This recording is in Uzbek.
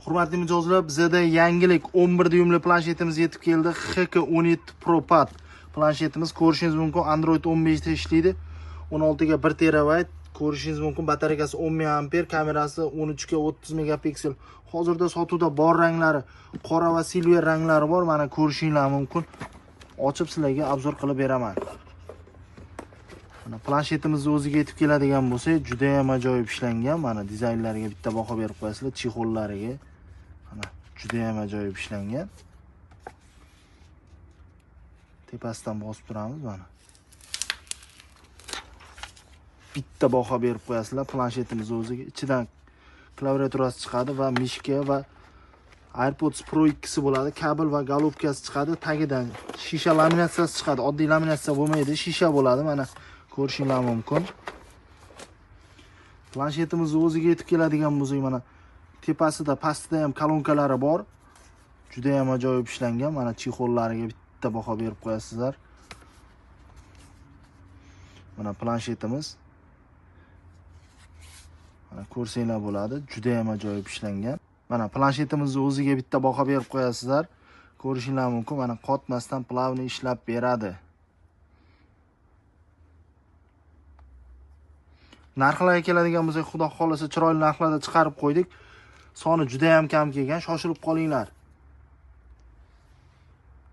Hurmatli mijozlar, bizda yangilik 11 dyuymli planshetimiz yetib keldi. HK17 Pro Pad planshetimiz ko'rishingiz mumkin. Android 15 da ishlaydi. 16 ga 1 terabayt ko'rishingiz mumkin. Batareykasi 10 mAh, kamerasi 13 ga 30 megapiksel. Hozirda sotuvda bor ranglari qora va silver ranglari bor. Mana ko'rishinglar mumkin. Ochib sizlarga obzor qilib beraman. Mana planshetimizni o'ziga yetib keladigan bo'lsa, juda ham ajoyib ishlangan. Mana dizaynlariga bitta baho berib qo'yasizlar, chexollariga. Mana juda ham ajoyib ishlangan. Tepasidan bosib turamiz mana. Bitta baho berib qo'yasizlar planshetimiz o'ziga. Ichidan klaviaturasi chiqadi va mishka va AirPods Pro 2si bo'ladi, kabel va golubkasi chiqadi, tagidan shisha laminatsiyasi chiqadi. Oddiy laminatsiya bo'lmaydi, shisha bo'ladi. Mana ko'rishinglar mumkin. Planshetimiz o'ziga yetib keladigan bo'lsak, mana tepasida, pastida ham kolonkalari bor. Juda ham ajoyib ishlangan. Mana chexollariga bitta baho berib qo'yasizlar. Mana planshetimiz. Mana ko'rsanglar bo'ladi, juda ham ajoyib ishlangan. Mana planshetimizni o'ziga bitta baho berib qo'yasizlar. Ko'rishinglar mumkin. Mana qotmasdan plavni ishlab beradi. Narxlarga keladigan bo'lsak, xudo xolasa chiroyli narxlarda chiqarib qo'ydik. Soni juda ham kam kelgan, shoshilib qolinglar.